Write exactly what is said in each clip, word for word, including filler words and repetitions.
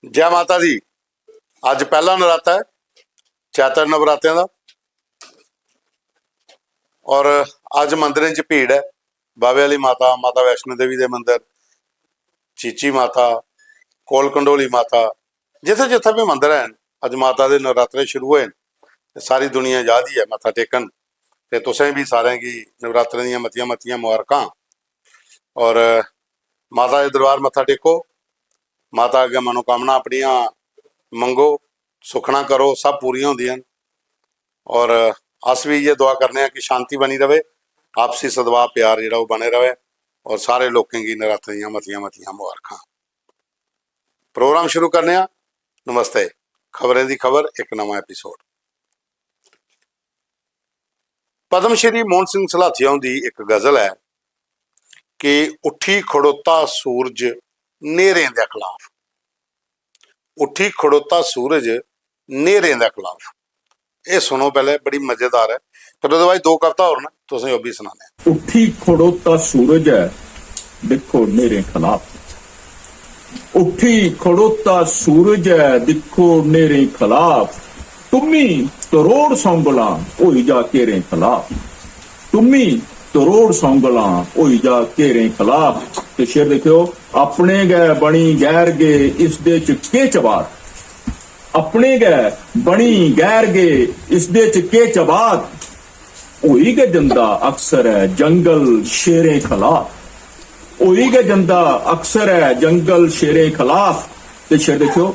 जै माता दी। अज्ज पैह्ला नराता ऐ चैत्र नवरात्रें दा, और अज्ज मंदरें च भीड़ ऐ। बावे आह्ली माता, माता वैष्णो देवी दे मंदर, चीची माता, कोल कंडोली माता, जित्थै जित्थै बी मंदर हैन, अज्ज माता दे नवरात्रे शुरू होए न ते सारी दुनिया जा दी ऐ मत्था टेकन। ते तुसें बी सारें गी नवरात्रें दियां मतियां मतियां मुबारकां। और माता दे दरबार मत्था टेको, माता अग्गें मनोकामना अपनियां मंगो, सुखना करो, सब पूरियां होंदियां न। और अस बी इ'यै दुआ करने आं कि शांति बनी रवे, आपसी सद्भाव प्यार जेह्ड़ा ओह् बने रवे। और सारे लोकें गी नरातें दियां मतियां मतियां मुबारखां। प्रोग्राम शुरू करने आं। नमस्ते। खबरें दी खबर, इक नमां एपिसोड। पद्म श्री मोहन सिंह सलाथिया हुंदी इक गजल ऐ कि उठी खड़ोता सूरज न्हेरें दे खलाफ, उठी खड़ोता सूरज न्हेरें दे खलाफ। एह् सुनो पैह्ले, बड़ी मजेदार ऐ। फिर ओह्दे बाद दो कविता होर न, तुसें ओह् बी सनाने आं। उठी खड़ोता सूरज ऐ, दिक्खो न्हेरें खलाफ। उठी खड़ोता सूरज ऐ, दिक्खो न्हेरें खलाफ। तुम्मी तरोड़ सौंगलां, होई जा घेरें खलाफ। तुम्मी तरोड़ सौंगलां, होई जा घेरें खलाफ। ते शेर दिक्खेओ, अपने गै बनी गैर गे, इसदे च केह् चबात? अपने गै बनी गैर गे, इसदे च केह् चबात? होई गै जंदा अक्सर ऐ जंगल शेरें खलाफ। होई गै जंदा अक्सर ऐ जंगल शेरें खलाफ। ते शेर दिक्खेओ,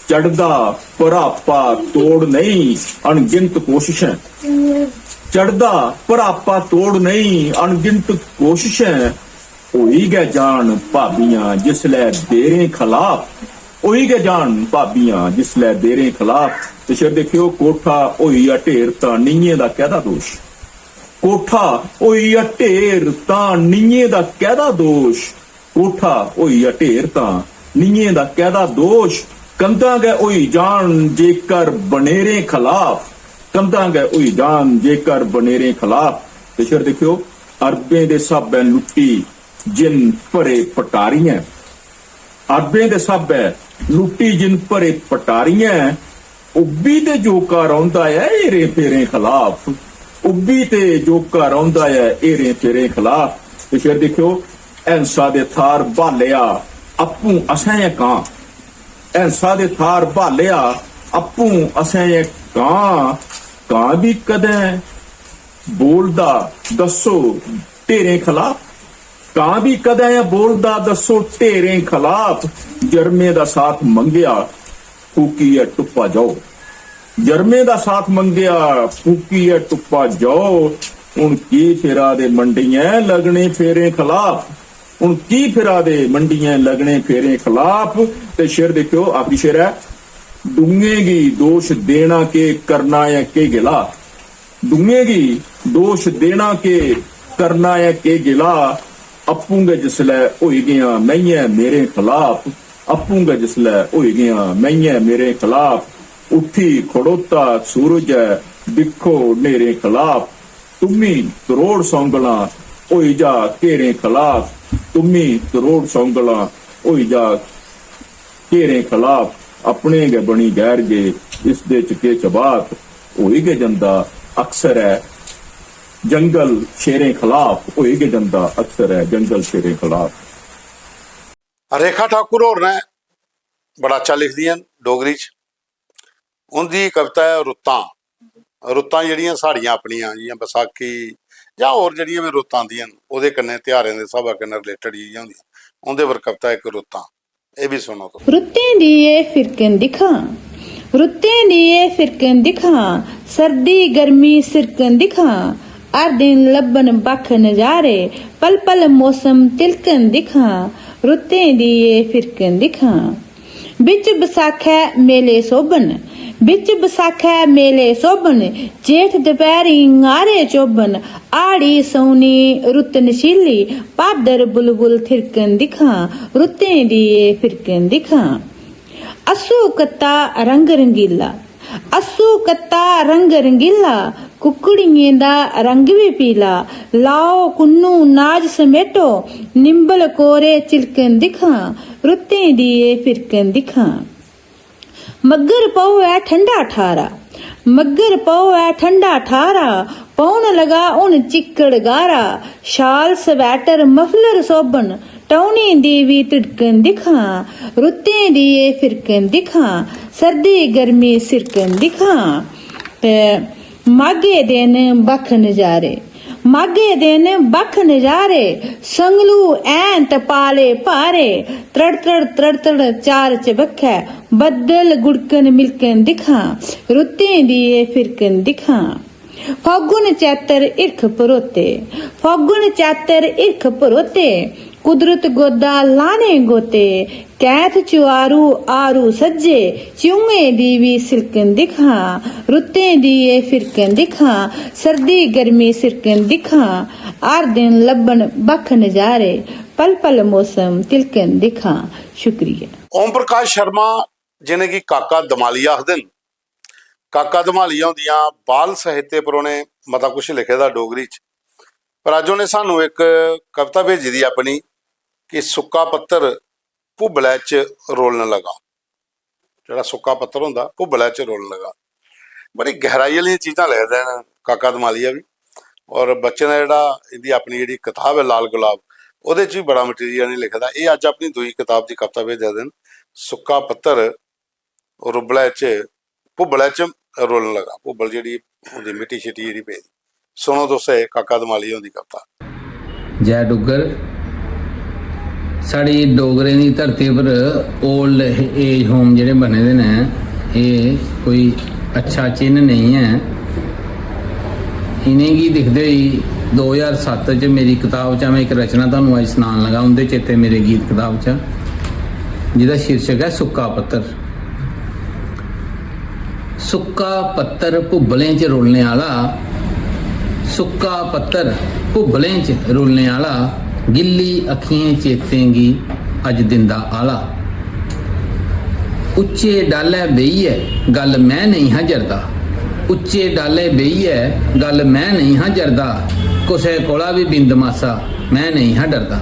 चढ़दा भरापा तोड़ नेईं अनगिनत कोशशें। चढ़दा भरापा तोड़ नेईं अनगिनत कोशशें। होई गै जान भाबियां जिसलै देरें खलाफ। होई गै जान भाबियां जिसलै देरें खलाफ। ते शेर दिक्खेओ, कोठा होई गेआ ढेर तां नियें दा कैह्दा दोश? कोठा होई गेआ ढेर तां नियें दा कैह्दा दोश? कोठा होई गेआ ढेर तां नियें दा कैह्दा दोश? कंधां गै होई जान जेकर बनेरें खलाफ। कंधां गै होई जान जेकर बनेरें खलाफ। ते शेर दिक्खेओ, अरबें दे स्हाबै लुट्टी जिन भरे पटारियें। अरबें दे स्हाबै लुट्टी जिन भरे पटारियें। उब्बी ते जोका रौंह्दा ऐ हेरें फेरें खलाफ। उब्बी ते जोका रौंह्दा ऐ हेरें फेरें खलाफ। ते शेर दिक्खेओ, हैंसा दे थाह्र ब्हालेआ आपूं असें गै कां। हैंसा दे थाह्र ब्हालेआ आपूं असें गै कां। कां बी कदें बोलदा दस्सो ढेरें खलाफ? कां बी कदें बोलदा दस्सो ढेरें खलाफ? जरमें दा साथ मंगेआ फूकियै टुप्पा जाओ। जरमें दा साथ मंगेआ फूकियै टुप्पा जाओ। हुन की फिरा दे मंडियें लगने फेरें खलाफ? हुन की फिरा दे मंडियें लगने फेरें खलाफ? ते शेर दिक्खेओ, आखिरी शेर ऐ, डूंगें गी दोश देना के, करना ऐ के गिला? डूंगें गी दोश देना के, करना ऐ के गिला? अप्पूं गै जिसलै होई गेआं मैंहियें मेरें खलाफ, अप्पूं गै जिसलै होई गेआं मैंहियें मेरें खलाफ। उठी खड़ोता सूरज ऐ, दिक्खो न्हेरें खलाफ। तुम्मी त्रोड़ सौंगलां, होई जा घेरें खलाफ। तुम्मी त्रोड़ सौंगलां, होई जा घेरें खलाफ। अपने गै बनी गैर गे, इसदे च केह् चबात? होई गै जंदा अक्सर ऐ जंगल शेरें खलाफ। होई गै जंदा अक्सर ऐ जंगल शेरें खलाफ। रेखा ठाकुर होर ने बड़ा अच्छा लिखदियां न डोगरी च। उं'दी कविता ऐ रुत्तां। रुत्तां जेह्ड़ियां साढ़ियां अपनियां, जि'यां बसाखी जां होर जेह्ड़ियां बी रुत्तां आंदियां न, ओह्दे कन्नै, तेहारें दे स्हाबै कन्नै रिलेटेड जेह्ड़ियां होंदियां, उं'दे पर कविता इक रुत्तां। एह् बी सुनो तुस। रुत्तें दी एह् फिरकन दिक्खां, रुत्तें दी एह् फिरकन दिक्खां, सर्दी गर्मी सिरकन दिक्खां, हर दिन लब्भन बक्ख नजारे, पल पल मौसम तिलकन दिक्खां, रुत्तें दी एह् फिरकन दिक्खां। बिच बसाखै मेले सोभन, बिच बसाखै मेले सोभन, जेठ दपैह्रीं ङारे चोभन, हाड़ी सौनी रुत्त नशीली, भादर बुलबुल थिरकन दिक्खां, रुत्तें दी एह् फिरकन दिक्खां। अस्सू कत्ता रंग रंगीला, अस्सू कत्ता रंग रंगीला, कुक्कड़ियें दा रंग बी पीला। लाओ कुन्नू नाज समेटो, निंबल कोरे चिलकन दिक्खां, रुत्तें दी एह् फिरकन दिक्खां। मग्गर पौऐ ठंडा ठारा, मग्गर पौऐ ठंडा ठारा, पौन लगा हुन चिक्कड़ गारा। शाल, स्वैटर, मफलर सोभन, टौनी दी बी तिड़कन दिक्खां, रुत्तें दी एह् फिरकन दिक्खां, सर्दी गर्मी सिरकन दिक्खां। ते माघे दिन बक्ख नजारे, माघे दिन बक्ख नजारे, संगलू ऐंत पाले भारे, त्रड़ त्रड़ त्रड़ त्रड़ चार चबक्खै, बद्दल गुड़कन मिलकन दिक्खां, रुत्तें दी एह् फिरकन दिक्खां। फौगुन चैतर हिरख परोते, फौगुन चैतर हिरख परोते, कुदरत गोदा लाने गोते, कैथ चुआरू आरू सज्जे, चिउएं दी बी सिलकन दिक्खां, रुत्तें दी एह् फिरकन दिक्खां, सर्दी गर्मी सिरकन दिक्खां, हर दिन लब्भन बक्ख नजारे, पल पल मौसम तिलकन दिक्खां। शुक्रिया। ओम प्रकाश शर्मा, जि'नेंगी काका दमालिया आखदे न, काका दमालिया हुंदियां बाल साहित्य पर उ'नें मता कुछ लिखे दा डोगरी च। पर अज्ज उ'नें सानू इक कविता भेजी दी अपनी कि सुक्का पत्तर भुब्बलै च रोलन लगा। जेह्ड़ा सुक्का पत्तर होंदा, भुब्बलै च रोलन लगा। बड़ी गैहराई आह्लियां चीजां लिखदे न काका दमालिया बी। और बच्चें दा जेह्ड़ा, इं'दी अपनी जेह्ड़ी कताब ऐ लाल गुलाब, ओह्दे च बी बड़ा मटीरियल इ'नें लिखे दा। एह् अज्ज अपनी दूई कताब दी कविता भेजा दे न, सुक्का पत्तर रुब्बलै च, भुब्बलै च रोलन लगा। भुब्बल जेह्ड़ी होंदी, मिट्टी शिट्टी जेह्ड़ी पेदी। सुनो तुस एह् काका दमालिया हुंदी कविता। जय डुग्गर। साढ़ी डोगरें दी धरती पर ओल्ड एज होम जेह्ड़े बने दे न, एह् कोई अच्छा चिन्ह नेईं ऐ। इ'नेंगी दिखदे होई दो ज्हार सत्त च मेरी कताब चा में इक रचना तुहानू अज्ज सनान लगा, उं'दे चेते मेरे गीत कताब चा, जेह्दा शीर्षक ऐ सुक्का पत्तर। सुक्का पत्तर भुब्बलें च रुलने आह्ला, सुक्का पत्तर भुब्बलें च रुलने आह्ला, गिल्ली अक्खियें चेतें गी अज्ज दिंदा आह्ला। उच्चे डालै बेहियै गल्ल में नेईं हा जरदा, उच्चे डालै बेहियै गल्ल में नेईं हा जरदा, कुसै कोला बी बिंद मासा में नेईं हा डरदा।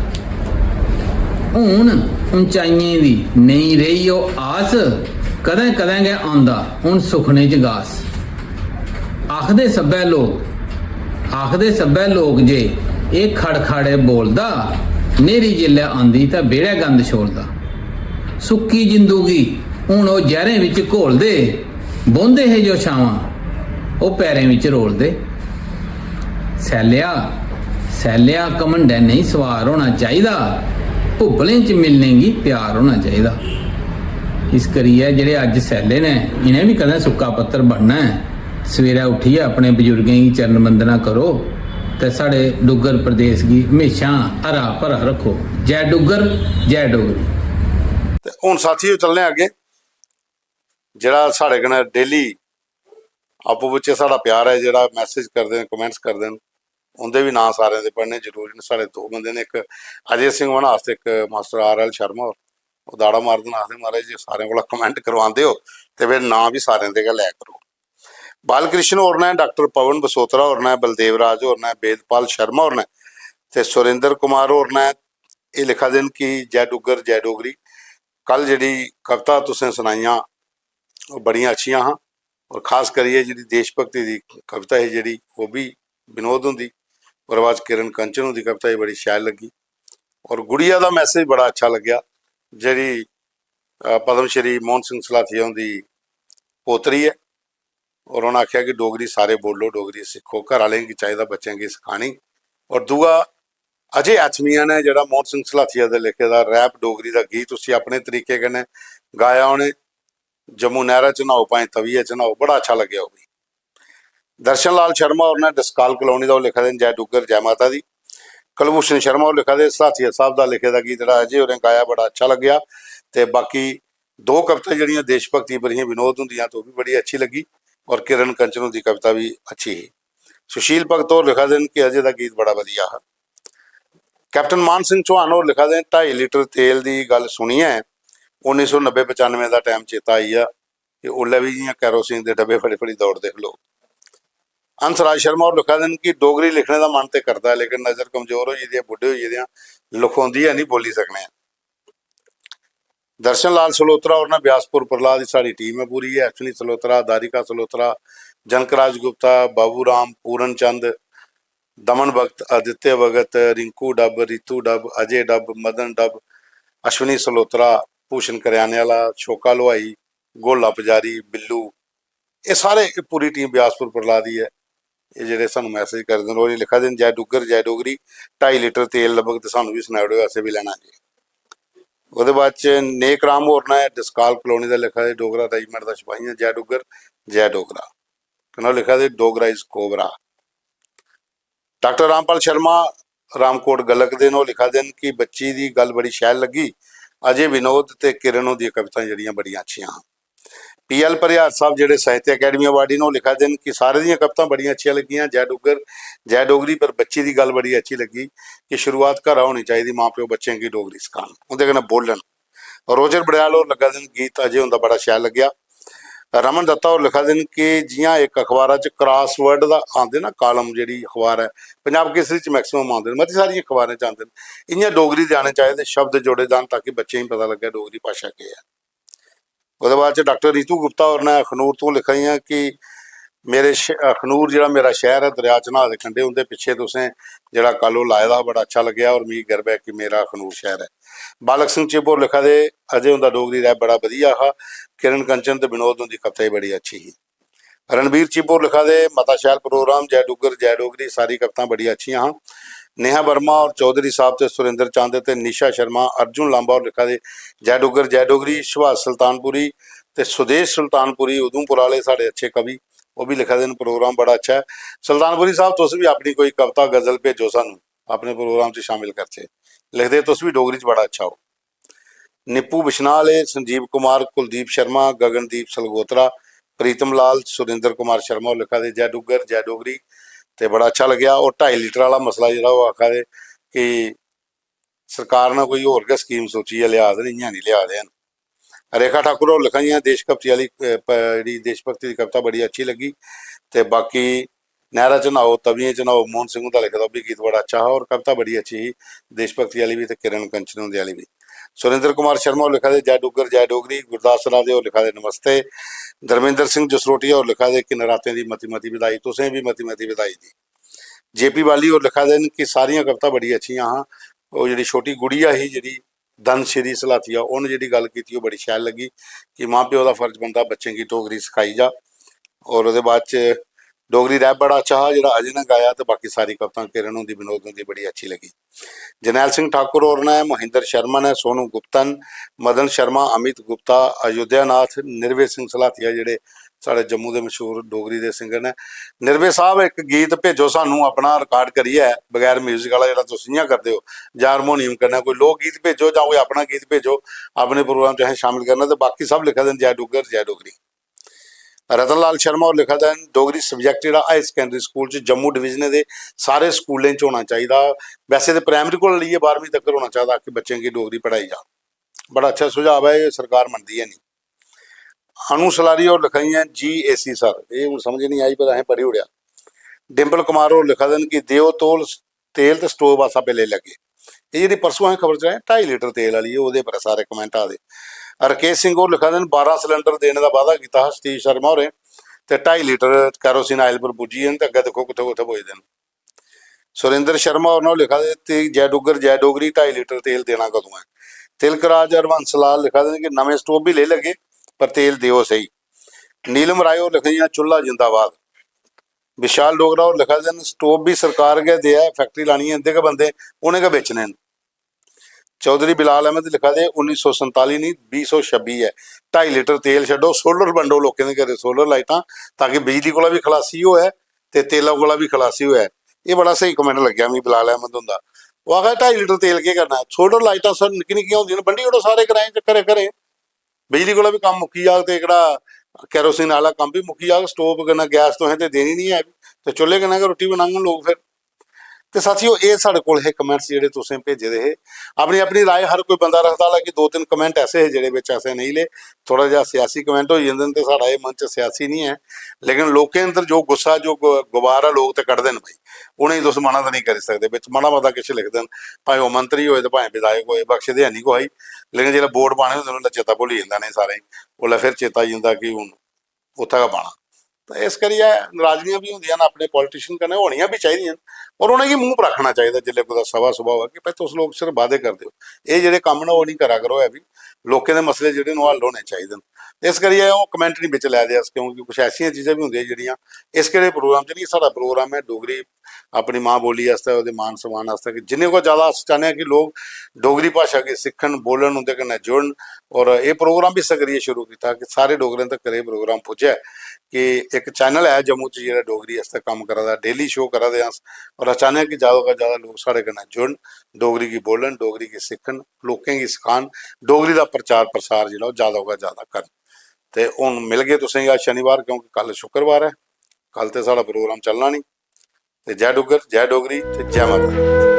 हून उंचाइयें दी नेईं रेही ओह् आस, कदें कदें गै औंदा हून सुखने च गास। आखदे सब्भै लोक, आखदे सब्भै लोक जे एह् खड़खाड़े बोलदा, न्हेरी जेल्लै आंदी तां बेह्ड़ै गंद छोड़दा। सुक्की जिंदू गी हून ओह् जैह्रें बिच घोलदे, बौंह्दे हे जो छावां, ओह् पैरें बिच रोलदे। सैल्लेआ, सैल्लेआ घमंडै नेईं सवार होना चाहिदा, भुब्बलें च मिलने गी त्यार होना चाहिदा। इस करियै जेह्ड़े अज्ज सैल्ले न, इ'नें बी कदें सुक्का पत्तर बनना ऐ। सवेरै उट्ठियै अपने बजुर्गें गी चरण वंदना करो ते साढ़े डुग्गर प्रदेश गी म्हेशां हरा भरा रक्खो। जय डुग्गर, जय डोगरी। ते हून साथियो चलने आं अग्गें। जेह्ड़ा साढ़े कन्नै डेली आपूं बिच्चें साढ़ा प्यार ऐ, जेह्ड़ा मैसेज करदे न, कमेंट्स करदे न, उं'दे बी नांऽ सारें दे पढ़ने जरूरी न। साढ़े दो बंदे न, इक अजय सिंह मन्हास ते इक मास्टर आर एल शर्मा होर। ओह् दाड़ा मारदे न, आखदे, "महाराज जी, सारें कोला कमेंट करवांदे ओ ते फिर नांऽ बी सारें दे गै लै करो।" बालकृष्ण होर न, डाक्टर पवन बसोत्रा होर न, बलदेव राज होर न, वेदपाल शर्मा होर न ते सुरेंद्र कुमार होर न। एह् लिखा दे न कि "जय डुग्गर, जय डोगरी।" कल जेह्ड़ी कविता तुसें सनाइयां, ओह् बड़ियां अच्छियां हां। और खास करियै जेह्ड़ी देशभक्ति दी कविता ही जेह्ड़ी, ओह् बी विनोद हुंदी। और बाद च किरण कंचन हुंदी कविता ही बड़ी शैल लग्गी। और गुड़िया दा मैसेज बड़ा अच्छा लग्गेआ, जेह्ड़ी, अ, पद्म श्री मोहन सिंह सलाथिया हुंदी पोतरी ऐ। और उ'नें आखेआ कि "डोगरी सारे बोलो, डोगरी सिक्खो।" घर आह्लें गी चाहिदा बच्चें गी सखानी। और दूआ, अजय आथमिया ने जेह्ड़ा मोहन सिंह सलाथिया दे लिखे दा रैप डोगरी दा गीत, उसी अपने तरीके कन्नै गाया उ'नें। "जम्मू नैह्रा च न्हाओ, भाएं तवियै च न्हाओ", बड़ा अच्छा लग्गेआ ओह् बी। दर्शन लाल शर्मा होर ने डस्काल कलोनी दा, ओह् लिखा दे न "जय डुग्गर, जय माता दी।" कुलभूषण शर्मा होर लिखा दे, "सलाथिया साहब दा लिखे दा गीत जेह्ड़ा अजय होरें गाया, बड़ा अच्छा लग्गेआ।" ते बाकी दो कविता जेह्ड़ियां देशभक्ति पर हियां विनोद हुंदियां, ते ओह् बी बड़ी अच्छी लग्गी। और किरण कंचन हुंदी कविता बी अच्छी ही। सुशील भगत होर लिखा दे न कि "अजय दा गीत बड़ा बधिया हा।" कैप्टन मान सिंह चौहान होर लिखा दे न, "ढाई लीटर तेल दी गल्ल सुनियै उन्नी सौ नब्बे पचानुए दा टैम चेता आई गेआ कि उसलै बी जि'यां कैरोसिन दे डब्बे फड़ी फड़ी दौड़दे हे लोक।" हंसराज शर्मा होर लिखा दे न कि "डोगरी लिखने दा मन ते करदा ऐ, लेकिन नजर कमजोर होई गेदी ऐ, बुड्ढे होई गेदे आं, लखोंदी ऐ, निं बोल्ली सकने आं।" दर्शन लाल सलोत्रा होर न, ब्यासपुर प्रहलाद दी साढ़ी टीम ऐ पूरी, अश्विनी सलोत्रा, दारिका सलोत्रा, जनकराज गुप्ता, बाबू राम, पूरन चंद, दमन भगत, आदित्य भगत, रिंकू डब, रितु डब, अजय डब, मदन डब, अश्विनी सलोत्रा, भूषण करियाने आह्ला, शोका लोहाई, गोला पुजारी, बिल्लू, एह् सारे, एह् पूरी टीम ब्यासपुर प्रहलाद दी ऐ। एह् जेह्ड़े सानूं मैसेज करदे न, ओह् लिखा दे न, "जय डुग्गर, जय डोगरी, ढाई लीटर तेल लब्भग ते सानूं बी सनाई ओड़ेओ, असें बी लैना जी।" ओह्दे बाद च नेक राम होर न, डस्काल कलोनी दा, लिखा दे, "डोगरा रेजिमेंट दा सपाही आं, जय डुग्गर, जय डोगरा।" कन्नै लिखा दे, "Dogra is cobra." Doctor Rampal Sharma Ramkot गलक दे न, ओह् लिखा दे न कि बच्ची दी गल्ल बड़ी शैल लग्गी, अजय विनोद ते किरण हुंदियां कवितां जेह्ड़ियां बड़ियां अच्छियां हां। पी एल परिहार साहब जेह्ड़े साहित्य अकैडमी अवार्डी न, ओह् लिखा दे न कि सारे दियां कवितां बड़ियां अच्छियां लग्गियां, जय डुग्गर, जय डोगरी, पर बच्ची दी गल्ल बड़ी अच्छी लग्गी कि शुरुआत घरा होनी चाहिदी, मां प्यो बच्चें गी डोगरी सखान, उं'दे कन्नै बोलन। रोजर बड़ैल होर लग्गा दे न, गीत अजय हुंदा बड़ा शैल लग्गेआ। रमन दत्ता होर लिखा दे न कि जि'यां इक अखबारा च क्रॉसवर्ड दा आंदे ना कालम, जेह्ड़ी अखबार ऐ, पंजाब केसरी च मैक्सिमम आंदे न, मती सारियां अखबारें च आंदे न, इ'यां डोगरी दे आने चाहिदे, शब्द जोड़े जान ताकि बच्चें गी पता लग्गै डोगरी भाशा केह् ऐ। ओह्दे बाद च डाक्टर रितु गुप्ता होर ने अखनूर तों लिखा दियां कि मेरे श-, अखनूर जेह्ड़ा मेरा शैह्र ऐ, दरेआ चन्हां दे कंढे, उं'दे पिच्छे तुसें जेह्ड़ा कल ओह् लाए दा हा, बड़ा अच्छा लग्गेआ और मिगी गर्व ऐ कि मेरा अखनूर शैह्र ऐ। बालक सिंह चिब होर लिखा दे, "अजय हुंदा डोगरी रैप बड़ा बधिया हा, किरण कंचन ते विनोद हुंदी कविता बी बड़ी अच्छी ही।" रणबीर चिब होर लिखा दे, "मता शैल प्रोग्राम, जय डुग्गर, जय डोगरी, सारी कवितां बड़ियां अच्छियां हां।" नेहा वर्मा होर, चौधरी साहब ते सुरेंद्र चंद ते निशा शर्मा, अर्जुन लांबा होर लिखा दे, "जय डुग्गर, जय डोगरी।" सुभाष सुल्तानपुरी ते सुदेश सुल्तानपुरी, उधमपुर आह्ले साढ़े अच्छे कवि, ओह् बी लिखा दे न, "प्रोग्राम बड़ा अच्छा ऐ।" सुल्तानपुरी साहब, तुस बी अपनी कोई कविता, गजल भेजो सानूं, अपने प्रोग्राम च शामिल करचै। लिखदे, "तुस बी डोगरी च बड़ा अच्छा ओ।" निप्पू बिश्नाह आह्ले, संजीव कुमार, कुलदीप शर्मा, गगनदीप सलगोत्रा, प्रीतम लाल, सुरेंद्र कुमार शर्मा होर लिखा दे, "जय डुग्गर, जय डोगरी।" ते बड़ा अच्छा लग्गेआ। ओह् ढाई लीटर आह्ला मसला जेह्ड़ा, ओह् आखा दे कि सरकार ने कोई होर गै स्कीम सोचियै लेआ दे न, इ'यां निं लेआ दे हैन। रेखा ठाकुर होर लिखा दियां देशभक्ति आह्ली, अ, प-, जेह्ड़ी देशभक्ति दी कविता बड़ी अच्छी लग्गी। ते बाकी नैह्रा च न्हाओ, तवियें च न्हाओ, मोहन सिंह हुंदा लिखे दा, ओह् बी गीत बड़ा अच्छा हा, और कविता बड़ी अच्छी ही, देशभक्ति आह्ली बी ते किरण कंचन हुंदे आह्ली बी। सुरेंद्र कुमार शर्मा होर लिखा दे, "जय डुग्गर, जय डोगरी।" गुरदास राधे होर लिखा दे, "नमस्ते।" धर्मेंद्र सिंह जसरोटिया होर लिखा दे कि नरातें दी मती मती बधाई, तुसें बी मती मती बधाई दी। जे पी बाली होर लिखा दे न कि सारियां कवितां बड़ियां अच्छियां हां, ओह् जेह्ड़ी छोटी गुड़िया ही, जेह्ड़ी धन श्री सलाथिया, उन्न जेह्ड़ी गल्ल कीती, ओह् बड़ी शैल लग्गी कि मां प्यो दा फर्ज बनदा बच्चें गी डोगरी सखाई जा। और ओह्दे बाद च डोगरी रैप बड़ा अच्छा हा जेह्ड़ा अजय ने गाया, ते बाकी सारी कवितां किरण हुंदी, विनोद हुंदी बड़ी अच्छी लग्गी। जरनैल सिंह ठाकुर होर न, महेंद्र शर्मा न, सोनू गुप्ता न, मदन शर्मा, अमित गुप्ता, अयोध्या नाथ, निर्भय सिंह सलाथिया, जेह्ड़े साढ़े जम्मू दे मशहूर डोगरी दे सिंगर न। निर्भय साहब, इक गीत भेजो सानू अपना रिकार्ड करियै, बगैर म्यूजिक आह्ला, जेह्ड़ा तुस इ'यां करदे ओ, जां हारमोनियम कन्नै कोई लोक गीत भेजो जां कोई अपना गीत भेजो, अपने प्रोग्राम च असें शामिल करना। ते बाकी सब लिखा दे न, "जय डुग्गर, जय डोगरी।" रतन लाल शर्मा होर लिखा दे न, "डोगरी सब्जैक्ट जेह्ड़ा हाई सकैंडरी स्कूल च जम्मू डिवीजन दे सारे स्कूलें च होना चाहिदा, वैसे ते प्राइमरी कोला लेइयै बारहमीं तगर होना चाहिदा कि बच्चें गी डोगरी पढ़ाई जा।" बड़ा अच्छा सुझाव ऐ, एह् सरकार मनदी ऐ निं। अनु सलारी होर लिखा दियां, "जी ए सी सर", एह् हून समझ निं आई, पर असें पढ़ी ओड़ेआ। डिंपल कुमार होर लिखा दे न कि "देओ तोल, तेल ते स्टोव अस आपे लेई लैगे।" एह् जेह्ड़ी परसों असें खबर चलाई, ढाई लीटर तेल आह्ली, ओह्दे पर सारे कमेंट आ दे। राकेश सिंह होर लिखा दे न, "बारां सिलेंडर देने दा वादा कीता हा सतीश शर्मा होरें, ते ढाई लीटर कैरोसिन आयल पर पुज्जी गे न, ते अग्गें दिक्खो कुत्थै कुत्थै पुजदे न।" सुरेंद्र शर्मा होर न, ओह् लिखा दे, "ते जय डुग्गर, जय डोगरी, ढाई लीटर तेल देना कदूं ऐ?" तिलक राज हरबंस लाल लिखा दे न कि "नमें स्टोव बी लेई लैगे, पर तेल देओ सेही।" नीलम राय होर लिखा दियां, "चुल्हा जिंदाबाद।" विशाल डोगरा होर लिखा दे न, "स्टोव बी सरकार गै देऐ, फैक्टरी लानी ऐ, इं'दे गै बंदे, उ'नें गै बेचने न।" चौधरी बिलाल अहमद लिखा दे, "उन्नी सौ संताली निं, बीह् सौ छब्बी ऐ, ढाई लीटर तेल छड्डो, सोलर बंडो लोकें दे घरें, सोलर लाइटां, ताकि बिजली कोला बी खलासी होऐ ते तेला कोला बी खलासी होऐ।" एह् बड़ा स्हेई कमेंट लग्गेआ मिगी बिलाल अहमद हुंदा। ओह् आखा दे, "ढाई लीटर तेल केह् करना ऐ? सोलर लाइटां सर निक्की निक्कियां होंदियां न, बंडी ओड़ो सारे ग्राएं च, घरें घरें। बिजली कोला बी कम्म मुक्की जाग ते एह्कड़ा कैरोसिन आह्ला कम्म बी मुक्की जाग, स्टोव कन्नै गैस तुसें ते देनी निं ऐ, ते चु'ल्ले कन्नै गै रुट्टी बनाङन लोक फिर।" ते साथियो, एह् साढ़े कोल हे कमेंट्स जेह्ड़े तुसें भेजे दे हे। अपनी अपनी राय हर कोई बंदा रखदा, हालांकि दो तिन्न कमेंट ऐसे हे जेह्ड़े बिच असें नेईं ले। थोह्ड़ा जेहा सियासी कमेंट होई जंदे न ते साढ़ा एह् मंच सियासी निं ऐ, लेकिन लोकें अंदर जो गुस्सा, जो गु-, गुबार ऐ, लोक ते कढदे न भाई, उ'नेंगी तुस मना ते नेईं करी सकदे। बिच माड़ा मता किश लिखदे न, भाएं ओह् मंत्री होए ते भाएं विधायक होए, बख्शदे है निं कुसै गी। लेकिन जिसलै वोट पाने होंदे न, उसलै चेता भुल्ली जंदा इ'नें सारें गी, उसलै फिर चेता आई जंदा कि हून उत्थै गै पाना। ते इस करियै नाराजगियां बी होंदियां न अपने पॉलिटिशियन कन्नै, होनियां बी चाहिदियां न, और उ'नेंगी मूंह पर आखना चाहिदा जिसलै कुतै सभा सुभा होऐ कि भाई, तुस लोक सिर्फ वादे करदे ओ, एह् जेह्ड़े कम्म न, ओह् निं करा करो ऐ बी, लोकें दे मसले जेह्ड़े न, ओह् हल होने चाहिदे न। इस करियै ओह् कमेंट निं बिच लै दे अस, क्योंकि कुछ ऐसियां चीजां बी होंदियां जेह्ड़ियां इस केह्ड़े प्रोग्राम च निं। साढ़ा प्रोग्राम ऐ डोगरी, अपनी मां बोली आस्तै, ओह्दे मान सम्मान आस्तै, कि जिन्ने कोला जैदा अस चाह्न्ने आं कि लोक डोगरी भाशा गी सिक्खन, बोलन, उं'दे कन्नै जुड़न। और एह् प्रोग्राम बी इस्सै करियै शुरू कीता कि सारे डोगरें तगर एह् प्रोग्राम पुज्जै कि इक चैनल ऐ जम्मू च जेह्ड़ा डोगरी आस्तै कम्म करा दा, डेली शो करा दे अस, और अस चाह्न्ने आं कि जैदा कोला जैदा लोक साढ़े कन्नै जुड़न, डोगरी गी बोलन, डोगरी गी सिक्खन, लोकें गी सखान, डोगरी दा प्रचार प्रसार जेह्ड़ा ओह् जैदा कोला जैदा करन। ते हून मिलगे तुसें गी अज्ज शनिवार, क्योंकि कल शुक्रवार ऐ, कल ते साढ़ा प्रोग्राम चलना निं। ते जय डुग्गर, जय डोगरी ते जय माता दी।